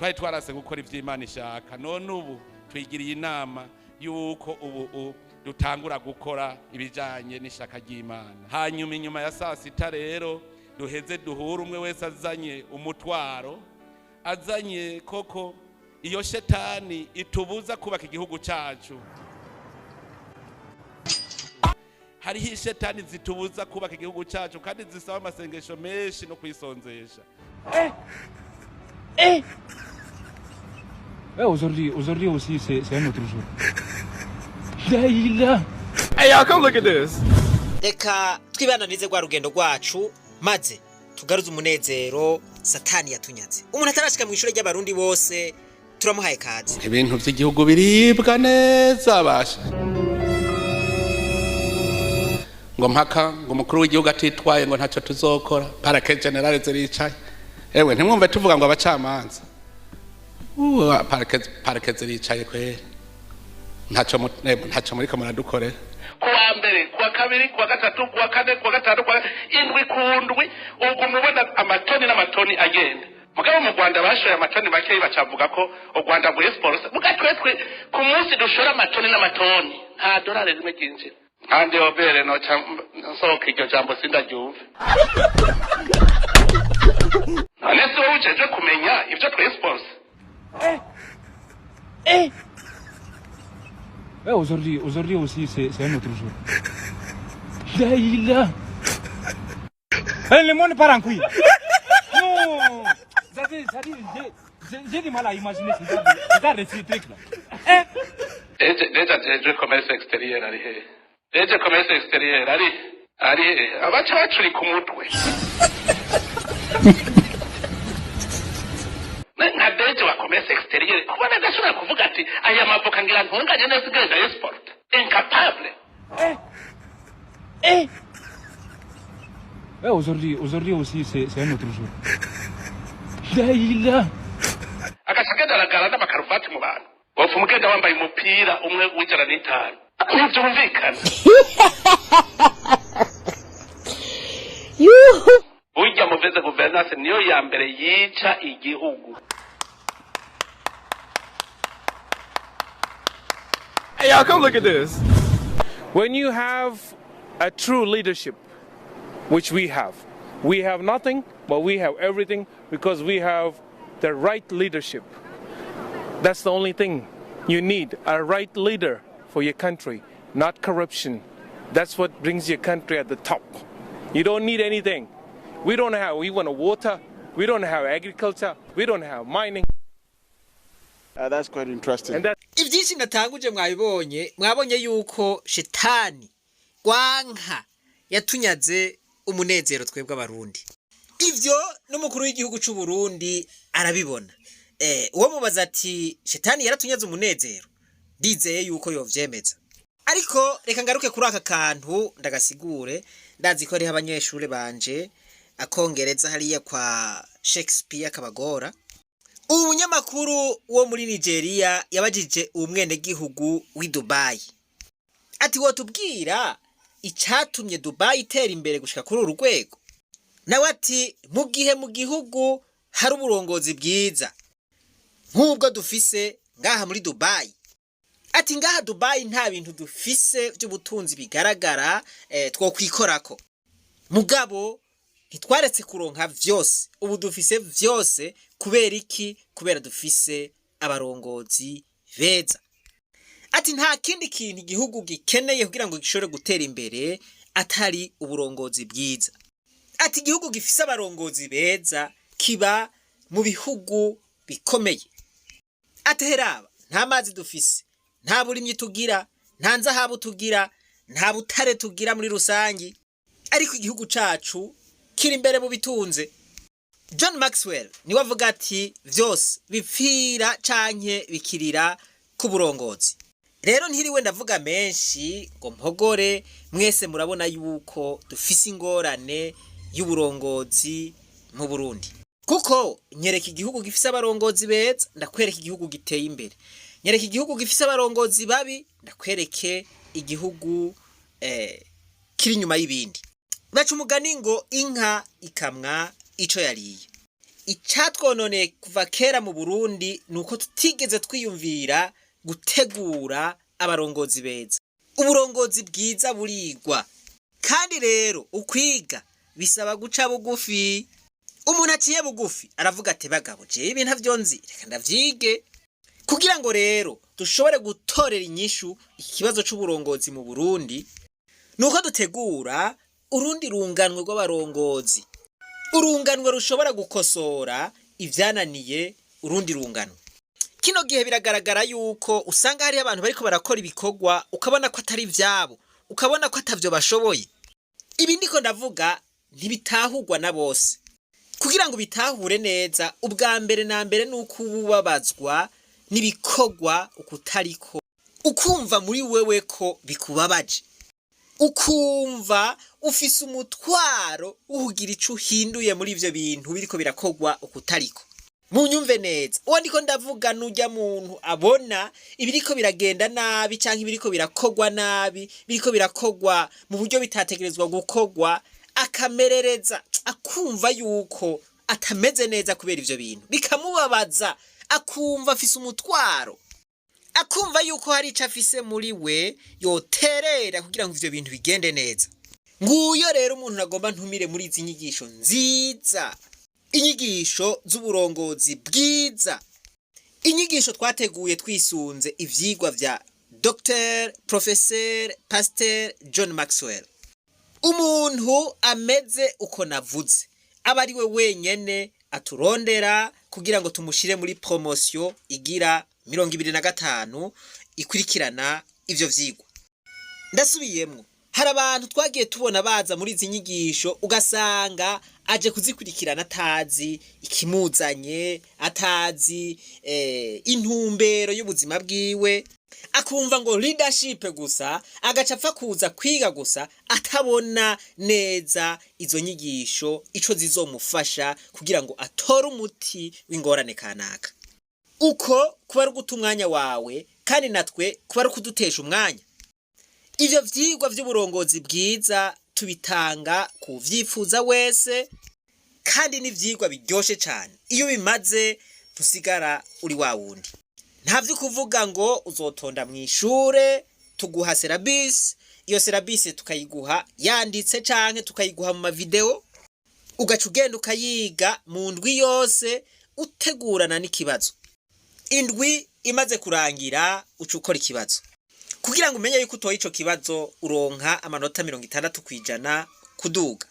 Twari twarase gukora ivy'Imana ishaka. None ubu twigiriye inama yuko ubu dutangura gukora ibijanye n'ishaka ry'Imana. Hanyuma inyuma ya saa sita rero duheze duhure, umwe wese azanye umutwaro, azanye koko iyo shetani itubuza kubaka igihugu cyacu. Hariho ishetani zitubuza kubaka igihugu cyacu kandi zisaba amasengesho menshi no kwisonzesha. Aujourd'hui, aujourd'hui aussi, c'est un autre jour. Là, Hey, y'all, come look at this. Reka twibananize rwa rugendo rwacu, maze tugaruze umunezero Satani yatunyaze. Umuntu atarashika mu ishuri ry'Abarundi bose, turamuhaye kaze. Ibintu by'igihugu biribwa neza basha, ngo mpaka ngo umukuru w'igihugu atitwaye ngo ntacyo tuzokora. Parquet général ziricaye. Ewe, ntimwumve tuvuga ngo abacamanza. Parquet ziricaye kweri, ntacyo muriko muradukorera. Kuwa mbere, kuwa kabiri, kuwa gatatu, kuwa kane, kuwa gatanu, kuwa indwi, ku ndwi uguma ubona amatoni n'amatoni agenda. Mugabo mu Rwanda bashoye amatoni makeyi, bacavuga ko u Rwanda rw'exporte. Muga twetwe ku munsi dushora amatoni n'amatoni, nta dorari rimwe ryinjira. Kandi obere noca nsohoka, iryo jambo sindaryumve. None si wowe ujeje kumenya ibyo tw'exporte? Aujourd'hui, aujourd'hui aussi, c'est un autre jour. Là, il a. Eh, le monde part en couille. Non. Ça dit, j'ai du mal à imaginer ce genre de truc là. Eh. Deja jeje commerce extérieur ari he? DG commerce extérieur ari he? Abaca bacurika umutwe. Nka DG wa commerce extérieur kubona adashobora kuvuga ati aya mavoka ngira ntunganye neza igenda export, incapable. Eh. Aujourd'hui, aujourd'hui aussi, c'est un autre jour. Là, il a. Agaca agenda aragara n'amakaruvati mu bantu, wopfa umugenda wambaye umupira umwe w'105, ntibyumvikana. Burya mauvaise gouvernance niyo ya mbere yica igihugu. Hey, y'all, come look at this. When you have a true leadership, which we have nothing, but we have everything because we have the right leadership. That's the only thing you need, a right leader for your country, not corruption. That's what brings your country at the top. You don't need anything. We don't have, we want water, we don't have agriculture, we don't have mining. That's quite interesting. And that Ibyinshi natanguje mwabibonye, mwabonye yuko shetani rwanka yatunyaze umunezero twebwe Abarundi. Ivyo n'umukuru w'igihugu c'u Burundi arabibona. Uwo mubaza ati shetani yaratunyaze umunezero, ndizeye yuko yovyemeza. Ariko reka ngaruke kuri aka kantu ndagasigure. Ndazi ko hariho abanyeshure banje akongereza hariya kwa Shakespeare kabagora. Umunyamakuru wo muri Nigeria yabajije umwenegihugu w'i Dubai ati: "Wotubwira icatumye Dubai itera imbere gushika kuri uru rwego?" Nawe ati: "Mu gihe mu gihugu hari uburongozi bwiza nk'ubwo dufise ngaha muri Dubai." Ati: "Ngaha Dubai nta bintu dufise vy'ubutunzi bigaragara twokwikorako, mugabo ntitwaretse kuronka vyose. Ubu dufise vyose. Kubera iki? Kubera dufise abarongozi beza." Ati: "Nta kindi kintu igihugu gikeneye kugira ngo gishobore gutera imbere atari uburongozi bwiza." Ati: "Igihugu gifise abarongozi beza kiba mu bihugu bikomeye." Ati: "Heraba, nta mazi dufise, nta burimyi tugira, nta nzahabu tugira, nta butare tugira muri rusangi, ariko igihugu cacu kiri imbere mu bitunze." John Maxwell niwe avuga ati vyose bipfira canke bikirira ku burongozi. Rero ntiriwe ndavuga menshi ngo mpogore, mwese murabona yuko dufise ingorane y'uburongozi mu Burundi. Kuko nyereka igihugu gifise abarongozi beza, ndakwereka igihugu giteye imbere. Nyereka igihugu gifise abarongozi babi, ndakwereke igihugu kiri inyuma y'ibindi. Baca umugani ngo inka ikamwa ico yariye. Icatwononeye kuva kera mu Burundi ni uko tutigeze twiyumvira gutegura abarongozi beza. Uburongozi bwiza burigwa, kandi rero ukwiga bisaba guca bugufi. Umuntu aciye bugufi aravuga ati: "Bagabo, jewe ibintu ntavyo nzi, reka ndavyige." Kugira ngo rero dushobore gutorera inyishu iki kibazo c'uburongozi mu Burundi, nuko dutegura urundi runganwe rw'abarongozi, urunganwe rushobora gukosora ivyananiye urundi runganwe. Kino gihe biragaragara yuko usanga hariho abantu bariko barakora ibikorwa, ukabona ko atari ivyabo, ukabona ko atavyo bashoboye. Ibi ndiko ndavuga ntibitahurwa na bose. Kugira ngo bitahure neza, ubwa mbere na mbere ni uko uba ubabazwa n'ibikorwa ukutariko, ukumva muri wewe ko bikubabaje, ukumva ufise umutwaro wo kugira ico uhinduye muri ivyo bintu biriko birakorwa ukutariko. Munyumve neza, uwo ndiko ndavuga nurya muntu abona ibiriko biragenda nabi canke ibiriko birakorwa nabi, biriko birakorwa mu buryo bitategerezwa gukorwa, akamerereza, akumva yuko atameze neza kubera ivyo bintu, bikamubabaza, akumva afise umutwaro, akumva yuko hari ico afise muri we yoterera kugira ngo ivyo bintu bigende neza. Nguyo rero umuntu agomba ntumire muri izi nyigisho nziza, inyigisho z'uburongozi bwiza, inyigisho twateguye twisunze ivyigwa vya Dr Professeur Pasteur John Maxwell. Umuntu ameze uko navuze aba ari we wenyene aturondera kugira ngo tumushire muri promotion igira 25 ikurikirana ivyo vyigwa. Ndasubiyemwo, hari abantu twagiye tubona baza muri izi nyigisho, ugasanga aje kuzikurikirana atazi ikimuzanye, atazi intumbero y'ubuzima bwiwe, akumva ngo leadership gusa, agaca apfa kuza kwiga gusa, atabona neza izo nyigisho ico zizomufasha kugira ngo atore umuti w'ingorane kanaka. Uko kuba ari uguta umwanya wawe, kandi natwe kuba ari ukudutesha umwanya. Ivyo vyigwa vy'uburongozi bwiza tubitanga ku vyifuza wese, kandi n'ivyigwa biryoshe cane. Iyo bimaze ntusigara uri wa wundi. Nta vyo kuvuga ngo uzotonda mw'ishure. Tuguha syllabus, iyo syllabus tukayiguha yanditse canke tukayiguha mu mavideo, ugaca ugenda ukayiga mu ndwi yose, utegurana n'ikibazo. Indwi imaze kurangira, uca ukora ikibazo kugira ngo umenye yuko utoye ico kibazo. Uronka amanota 60% kuduga.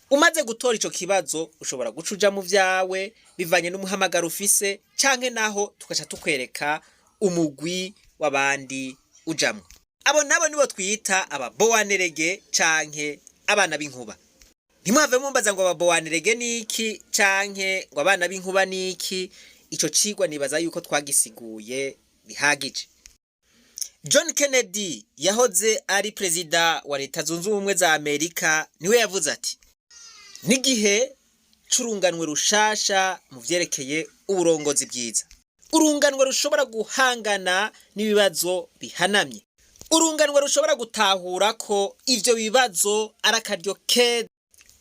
Umaze gutora ico kibazo, ushobora guca uja mu vyawe bivanye n'umuhamagaro ufise, canke naho tugaca tukwereka umugwi w'abandi ujamwo. Abo nabo nibo twita ababowanerege canke abana b'inkuba. Ntimwave mumbaza ngo ababowanerege niki canke ngo abana b'inkuba niki. Ico cigwa nibaza yuko twagisiguye bihagije. John Kennedy, yahoze ari perezida wa Leta Zunze Ubumwe za Amerika, niwe yavuze ati: "N'igihe c'urunganwe rushasha mu vyerekeye uburongozi bwiza, urunganwe rushobora guhangana n'ibibazo bihanamye, urunganwe rushobora gutahura ko ivyo bibazo ari akaryo keza,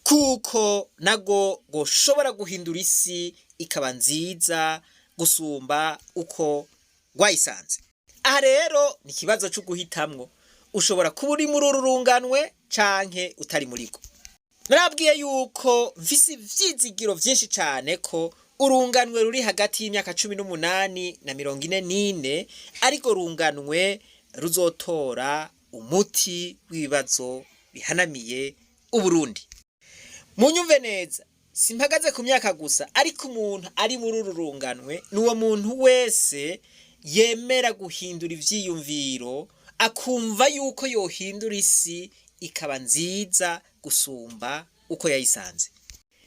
kuko nago goshobora guhindura isi ikaba nziza gusumba uko rwayisanze." Aha rero ni ikibazo co guhitamwo. Ushobora kuba uri muri uru runganwe canke utari muriko. Narabwiye yuko mfise ivyizigiro vyinshi cane ko urunganwe ruri hagati y'imyaka 18 na 44 ariko runganwe ruzotora umuti w'ibibazo bihanamiye Uburundi. Munyumve neza, simpagaze ku myaka gusa, ariko umuntu ari muri uru runganwe ni uwo muntu wese yemera guhindura ivyiyumviro, akumva yuko yohindura isi ikaba nziza gusumba uko yayisanze.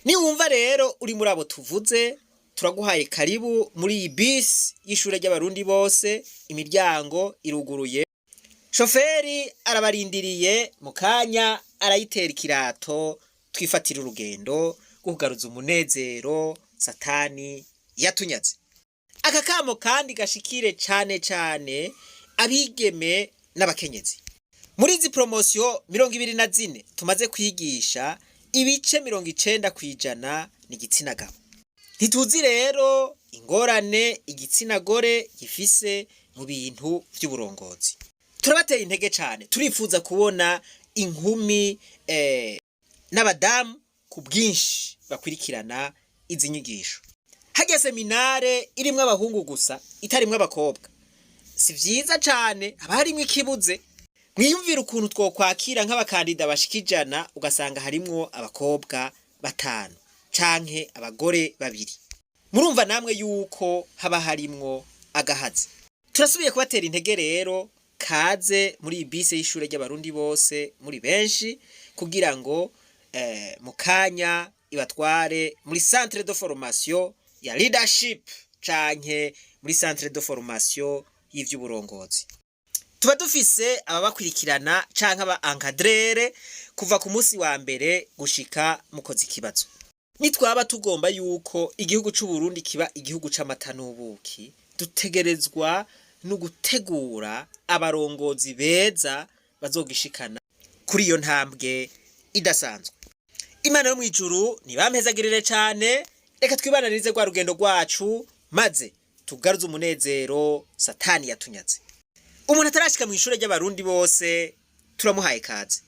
Niwumva rero uri muri abo tuvuze, turaguhaye karibu muri iyi bisi y'ishure ry'Abarundi bose. Imiryango iruguruye, shoferi arabarindiriye, mu kanya arayitera ikirato, twifatira urugendo rwo kugaruza umunezero Satani yatunyaze. Aka kamo kandi gashikire cane cane abigeme n'abakenyezi. Muri izi promotion 24 tumaze kwigisha, ibice 90% ni igitsina gabo. Ntituzi rero ingorane igitsina gore gifise mu bintu vy'uburongozi. Turabateye intege cane, turifuza kubona inkumi n'abadamu ku bwinshi bakwirikirana izi nyigisho. Harya séminaire irimwo abahungu gusa, itarimwo abakobwa, si vyiza cane, haba harimwo ikibuze. Mwiyumvire ukuntu twokwakira nk'abakandida bashika 100, ugasanga harimwo abakobwa batanu canke abagore babiri. Murumva namwe yuko haba harimwo agahaze. Turasubiye kubatera intege rero, kaze muri iyi bisi y'ishure ry'Abarundi bose muri benshi, kugira ngo mu kanya ibatware muri centre de formation ya leadership canke muri centre de formation y'ivy'uburongozi. Tuba dufise ababakwirikirana canke aba encadreur kuva ku munsi wa mbere gushika mukoze ikibazo. Nitwaba tugomba yuko igihugu c'u Burundi kiba igihugu c'amata n'ubuki, dutegerezwa no gutegura abarongozi beza bazogishikana kuri iyo ntambwe idasanzwe. Imana yo mw'ijuru nibampezagirire cane. Reka twibananirize rwa rugendo rwacu, maze tugaruze umunezero Satani yatunyaze. Umuntu atarashika mu ishure ry'Abarundi bose turamuhaye kaze.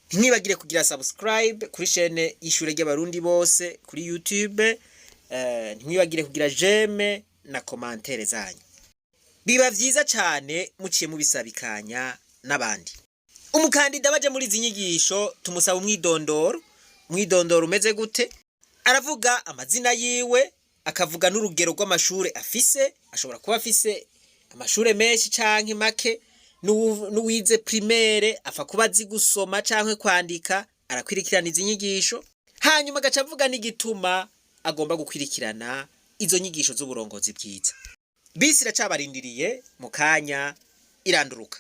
Ntimwibagire kugira subscribe kuri chaîne y'ishure ry'Abarundi bose kuri YouTube. Ntimwibagire kugira j'aime na commentaire zanyu, biba vyiza cane muciye mubisabikanya n'abandi. Umukandida baje muri izi nyigisho tumusaba umwidondoro. Umwidondoro umeze gute? Aravuga amazina yiwe, akavuga n'urugero rw'amashure afise. Ashobora kuba afise amashure menshi canke make. N'uwize primaire, afa kuba azi gusoma canke kwandika, arakwirikirana izi nyigisho. Hanyuma agaca avuga n'igituma agomba gukwirikirana izo nyigisho z'uburongozi bwiza. Bisi iracabarindiriye, mu kanya iranduruka.